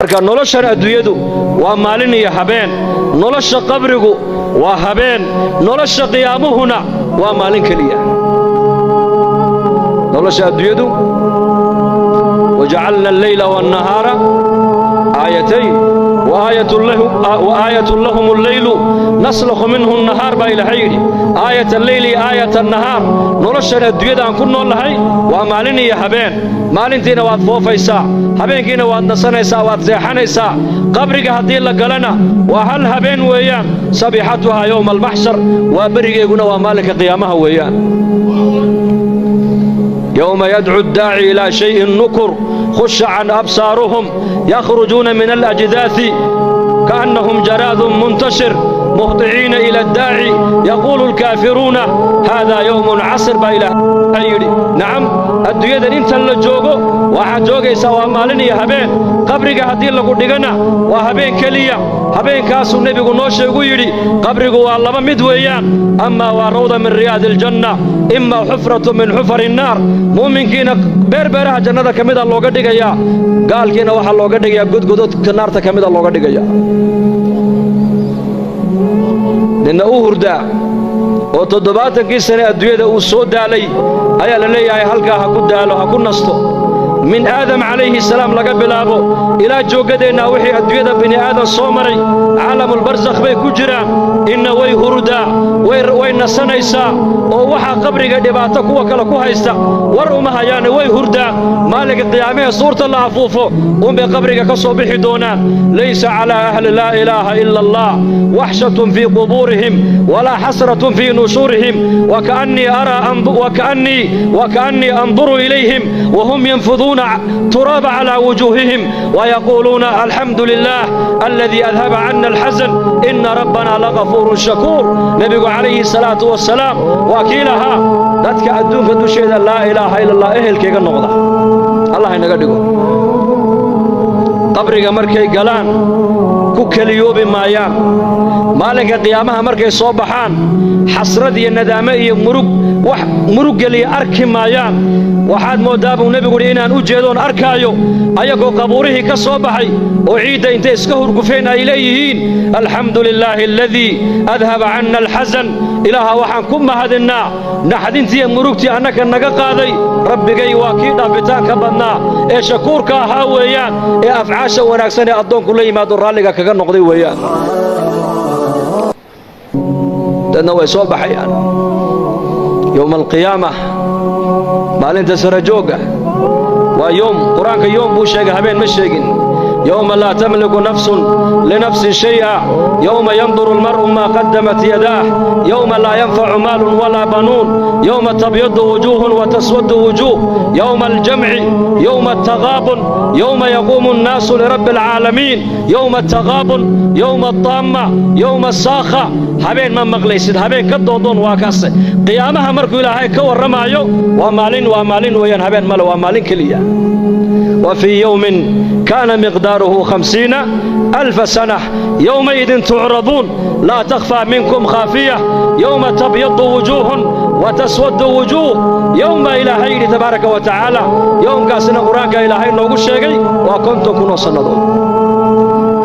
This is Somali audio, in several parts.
Marka noloshan adduunyadu waa maalin iyo habeen, nolosha qabrigu waa habeen, nolosha qiyaamuhuna waa maalin keliya. Nolosha adduunyadu wajacalna alleyla waannahaara aayatayn وآية لهم الليل نسلخ منه النهار baa Ilaahay yidhi, aayat alleyl iyo aayat annahaar. Noloshan adduunyada aan ku nool nahay waa maalin iyo habeen. Maalintiina waad foofaysaa, habeenkiina waad nasanaysaa, waad seexanaysaa. Qabriga haddii la galana waa hal habeen weeyaan, sabixatuhaa yowma almaxshar, waa berigeeguna waa maalinka qiyaamaha weeyaan. يوم يدعو الداعي إلى شيء نكر خش عن أبصارهم يخرجون من الأجداث كأنهم جراد منتشر مهطعين إلى الداعي يقول الكافرون هذا يوم عسر baa Ilaahay yidhi. Nacam, adduunyadan inta la joogo waxaad joogaysaa waa maalin iyo habeen. Qabriga haddii lagu dhigana waa habeen keliya. Habeenkaasuu nebigu noo sheegu yidhi qabrigu waa laba mid weeyaan, amaa waa rawda min riyaadi aljanna, imaa xufratu min xufari innaar. Muuminkiina beerbeeraha jannada ka mida looga dhigayaa, gaalkiina waxaa looga dhigayaa godgododka naarta ka mida looga dhigayaa. Ninna u hurdaa oo 70kii sane adduunyada uu soo daalay ayaa la leeyahay halkaa ha ku daalo, ha ku nasto. Min Aadam calayhi salaam laga bilaabo ilaa jooggadeennaa wixii adduunyada bini aadan soo maray caalamulbarsakh bay ku jiraan. Inna way hurdaa, way nasanaysaa, oo waxaa qabriga dhibaato kuwa kale ku haysta war uma hayaane, way hurdaa. Maalinka qiyaamahee suurta la afuufo unbay qabriga ka soo bixi doonaan. Laysa calaa ahli laa ilaaha ila Allah waxshatun fii qubuurihim walaa xasratun fii nushuurihim, وكأني أنظر إليهم وهم ينفضون تراب على وجوههم ويقولون الحمد لله الذي أذهب عنا الحزن إن ربنا لغفور شكور. نبي عليه الصلاة والسلام وكيلها dadka adduunka dusheeda laa ilaaha ila Allah ehelkayga noqda Allah inaga dhigo. Qabriga markay galaan ku keliyoobi maayaan. Maalinka qiyaamaha markay soo baxaan xasrad iyo nadaame iyo murug wax murug geliya arki maayaan. Waxaad mooddaa buu nebigu yidhi inaan u jeedoon arkaayo ayagoo qabuurihii ka soo baxay oo ciidda intay iska hurgufeen ay leeyihiin alxamdu lilaahi aladii adhaba canna alxasan. Ilaaha waxaan ku mahadinnaa naxdintiiyo murugtii annaka naga qaaday. Rabbigay waa kii dhaafitaanka badnaa ee shakuurka ahaa weeyaan, ee afcaasha wanaagsan ee addoonku la yimaado raalliga kaga noqday weeyaan. Dadna way soo baxayaan yowma alqiyaama, maalinta sarajoogga. Waa yoom, qur-aanka yoom buu sheegay, habeen ma sheegin. يوم لا تملك نفس لنفس شيئا يوم ينظر المرء ما قدمت يداه يوم لا ينفع مال ولا بنون يوم تبيض وجوه وتسود وجوه يوم الجمع يوم التغابن يوم يقوم الناس لرب العالمين يوم التغابن يوم الطامة يوم الصاخة. Habeen ma maqlaysid, habeen ka doondoon waa kaase. Qiyaamaha markuu Ilaahay ka warramaayo waa maalin, waa maalin weeyaan, habeen male, waa maalin keliya. وفي يوم كان مقداره 50,000 سنة يومئذ تعرضون لا تخفى منكم خافية يوم تبيض وجوه وتسود وجوه. يوم إلهي تبارك وتعالى يوم كاسنا قرآنك إلهي نوغو الشيقي وكنتم كنوا سندون.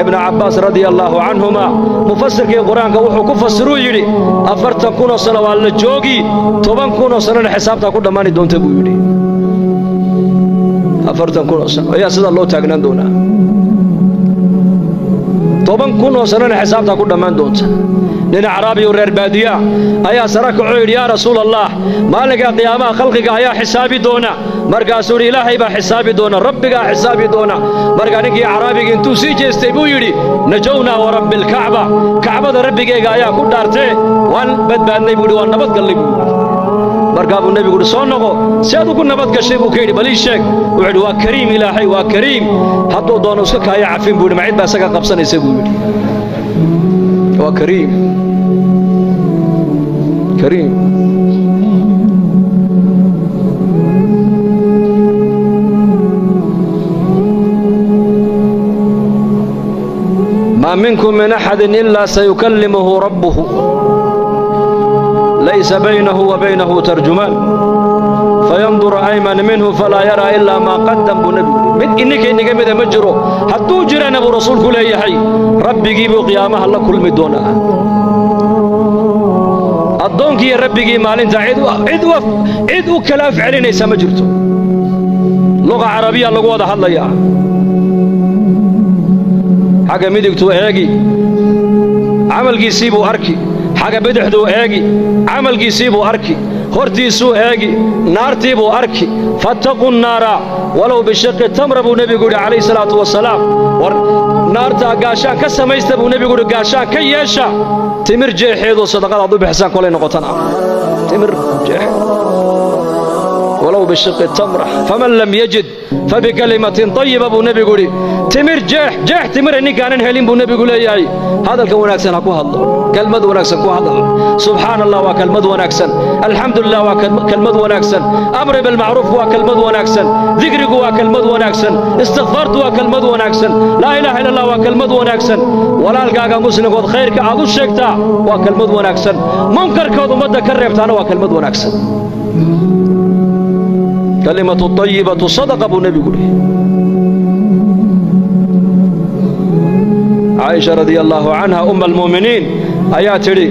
Ibn Cabbaas radia allaahu canhuma, mufasirkii qur-aanka, wuxuu ku fasiruu yidhi 40,000oo sano waa la joogi, 10,000oo sanona xisaabtaa ku dhammaani doonta buu yidhi. 40,000oo sano ayaa sidaa loo taagnaan doonaa, 10,000oo sanona xisaabtaa ku dhammaan doonta. Nin acraabiyo reer baadiyaa ayaa sara kacoo yidhi, yaa rasuul Allah, maalinka qiyaamaha khalqiga ayaa xisaabi doona? Markaasuu yidhi, Ilaahay baa xisaabi doona, Rabbigaa xisaabi doona. Markaa ninkii acraabiga intuu sii jeestay buu yidhi, najownaa warabbi alkacba, kacbada Rabbigayga ayaa ku dhaartee waan badbaadnay buu yidhi, waan nabadgallay buu yidhi. Markaa buu nebigu yidhi, soo noqo, si aad ugu nabad gashay buu ka yidhi, bal ii sheeg. Wuxuu yidhi, waa kariim Ilaahay, waa kariim, hadduu doono iska kaaya cafin buu yidhi, ma cid baa isaga qabsanaysa buu yidhi. Waa kariim, kariim. ما منكم من أحد إلا سيكلمه ربه ليس بينه وبينه ترجمان. Fayanduru ayman minhu falaa yaraa ilaa maa qaddam, buu nebigu yidhi. Mid ininka inaga mida ma jiro, hadduu jirana, buu rasuulku leeyahay, rabbigii buu qiyaamaha la kulmi doonaa. Addoonkiiyo rabbigii maalinta cid u kala af celinaysa ma jirto. Luqa carabiya lagu wada hadlayaa. Xagga midigtuu eegi, camalkiisii buu arki. Xagga bidixduu eegi, camalkiisii buu arki. Hortiisuu eegi, naartii buu arki. Fattaquu nnaara walow bishiqi tamra, buu nebigu yidhi calayhi salaatu wasalaam. War naartaa gaashaan ka samaysta, buu nebigu yidhi, gaashaan ka yeesha timir jeexeedoo sadaqadaad u bixisaan kolay noqotana timir jeexeed. Walow bishiqi tamra, faman lam yajid fabikalimatin tayiba, buu nebigu yidhi. Timir jeex, jeex timira ninkaanan helin, buu nebigu leeyahay, hadalka wanaagsan ha ku hadlo, kelmad wanaagsan ku hadal. Subxaana Allah waa kelmad wanaagsan, alxamdulilah waa kelmad wanaagsan, amri bilmacruuf waa kelmad wanaagsan, dikrigu waa kelmad wanaagsan, istikfaartu waa kelmad wanaagsan, laa ilaaha illa Allah waa kelmad wanaagsan, walaalkaaga muslimkood khayrka aad u sheegtaa waa kelmad wanaagsan, munkarkood ummadda ka reebtaana waa kelmad wanaagsan. Kalimatu tayibatu sadaqa, buu nebigu yidhi. Caaisha radia allaahu canha, umma almu'miniin, ayaa tidhi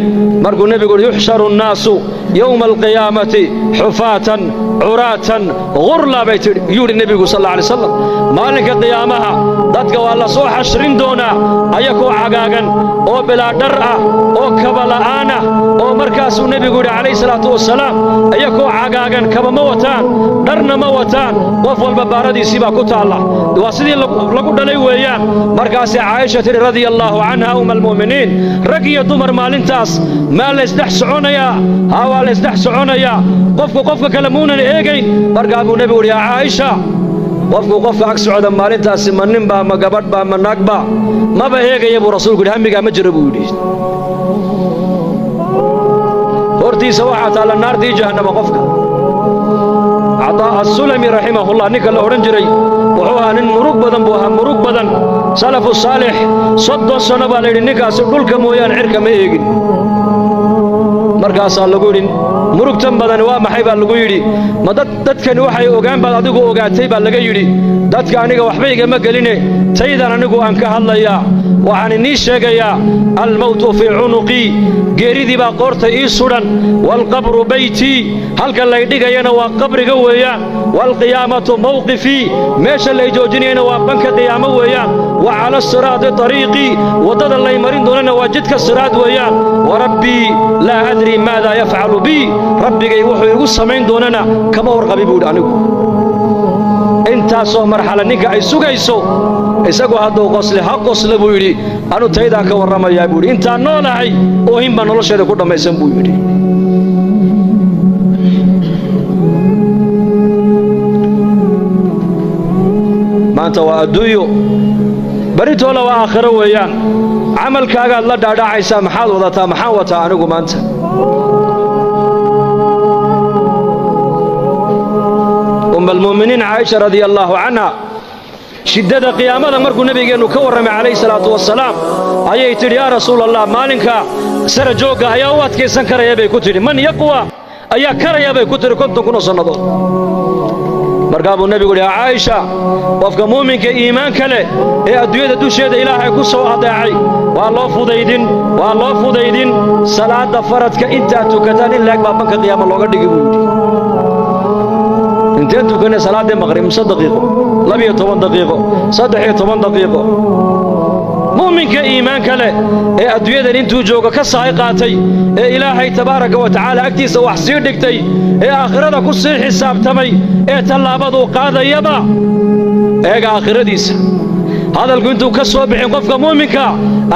markuu nebigu yidhi yuxsharu nnaasu yowma alqiyaamati xufaatan curaatan ghurla, bay tidhi, yuu yidhi nebigu sal alla alay slam, maalinka qiyaamaha dadka waa la soo xashrin doonaa ayakoo cagaagan oo bilaa dhar ah oo kaba la'aan ah. Oo markaasuu nebigu yidhi calayhi salaatu wasalaam, ayakoo cagaagan, kaba ma wataan, dharna ma wataan, qof walba baaradiisii baa ku taalla, waa sidii lagu dhalay weeyaan. Markaasay Caaisha tidhi radia allaahu canha, umma almu'miniin, rag iyo dumar maalintaas maa laysdhex soconayaa? Haa, waa laysdhex soconayaa, qofku qofka kale muunan eegayn. Markaa buu nebigu yidhi, yaa Caaisha, qofku qofka ag socda maalintaasi ma ninbaa, ma gabadhbaa, ma nagbaa, maba eegaya, buu rasuulku yidhi. Hamigaa ma jiro, buu yidhi. Hortiisa waxaa taalla naartii jahannama qofka. Cataa Assulami raximahullah, ninka la odhan jiray, wuxuu ahaa nin murug badan buu ahaa, murug badan. Salafu saalix, 30 sano baa la yidhi ninkaasi dhulka mooyaane cirka ma eegin. Markaasaa lagu yidhi, murugtan badani waa maxay, baa lagu yidhi. Ma dad dadkani waxay ogaan baad adigu ogaatay, baa laga yidhi. Dadka aniga waxba igama geline, taydan anigu aan ka hadlayaa. Waxaan inii sheegayaa, almawtu fii cunuqii, geeridii baa qoorta ii sudhan, waalqabru baytii, halka lay dhigayana waa qabriga weeyaan, waalqiyaamatu mawqifii, meesha lay joojinayana waa banka qiyaamo weeyaan, wa cala asiraadi tariiqii, waddada lay marin doonana waa jidka siraad weeyaan, warabbii laa adrii maada yafcalu bii, rabbigay wuxuu igu samayn doonana kama warqabi, buu yidhi anigu. Intaasoo marxala ninka ay sugayso, isagu hadduu qosle ha qosle, buu yidhi, anu taydaan ka warramayaa, buu yidhi. Intaan noolahay oohin baa nolosheeda ku dhammaysan, buu yidhi. Maanta waa adduunyo, baritoola waa aakhiro weeyaan. Camalkaagaad la dhaadhacaysaa. Maxaad wadataa? Maxaan wataa anigu maanta? Umma almu'miniin Caaisha radia allaahu canha, shiddada qiyaamada markuu nebigeennu ka warramay calayhi salaatu wasalaam, ayay tidhi, yaa rasuul Allah, maalinka sara joogga ayaa u adkaysan karaya, bay ku tidhi. Man yaqwa, ayaa karaya, bay ku tidhi, 50,000 oo sannadood? Markaa buu nebigu yidhi, yaa Caaisha, qofka muuminka iimaanka leh ee adduunyada dusheeda Ilaahay ku soo adeecay waa loo fudaydin, waa loo fudaydin. Salaadda faradka intaad tukataan in laeg baa banka qiyaama looga dhigi, buu yidhi. Inteen tukanay salaaddii maqrib? Mise daqiiqo, 12 daqiiqo, 13 daqiiqo. Muuminka iimaanka leh ee adduunyadan intuu joogo ka sahay qaatay, ee Ilaahay tabaaraka wa tacaala agtiisa wax sii dhigtay, ee aakhirada ku sii xisaabtamay, ee tallaabaduu qaadayaba eega aakhiradiisa, hadalku intuu ka soo bixin qofka muuminka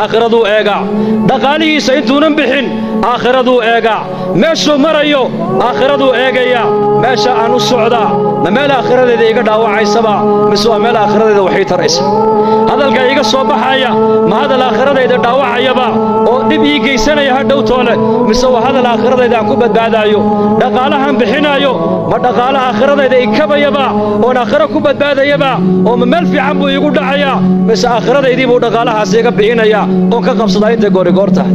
aakhiraduu eegaa, dhaqaalihiisa intuunan bixin aakhiraduu eegaa, meeshuu marayo aakhiraduu eegayaa. Meesha aan u socdaa ma meel aakhiradeeda iga dhaawacaysaba, mise waa meel aakhiradeeda waxii taraysa? Hadalka iga soo baxaya ma hadal aakhiradayda dhaawacayaba oo dhib ii geysanaya ha dhowtoole, mise waa hadal aakhiradayda aan ku badbaadaayo? Dhaqaalahan bixinaayo ma dhaqaalo aakhiradayda ikabayaba oon aakhiro ku badbaadayaba, oo ma meel fiican buu iigu dhacayaa, mise aakhiradaydii buu dhaqaalahaas iga bixinayaa oon ka qabsadaa intay goorigoor tahay?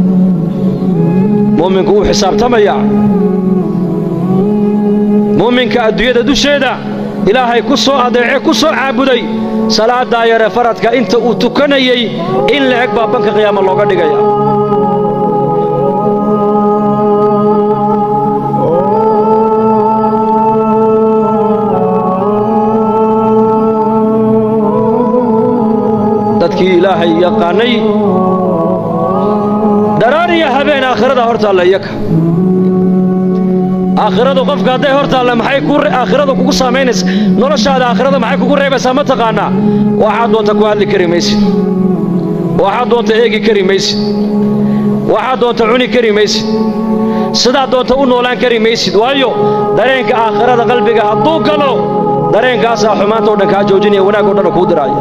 Mu'minku wuu xisaabtamayaa. Muuminka adduunyada dusheeda Ilaahay ku soo adeece, ku soo caabuday, salaaddaa yare faradka inta uu tukanayey in la eg baa banka qiyaama looga dhigaya. Dadkii Ilaahay yaqaanay dharaar iyo habeen aakhirada hor taalla iyaka. Aakhiradu qofka hadday hor taalla, maxay ku aakhiradu kugu saamaynaysa noloshaada? Aakhirada maxay kugu reebaysaa, ma taqaanaa? Waxaad doonta ku hadli kari maysid, waxaad doonta eegi kari maysid, waxaad doonta cuni kari maysid, sidaad doonta u noolaan kari maysid. Waayo, dareenka aakhirada qalbiga hadduu galo, dareenkaasaa xumaanta o dhan kaa joojinaya, wanaag o dhanna kuu diraaya.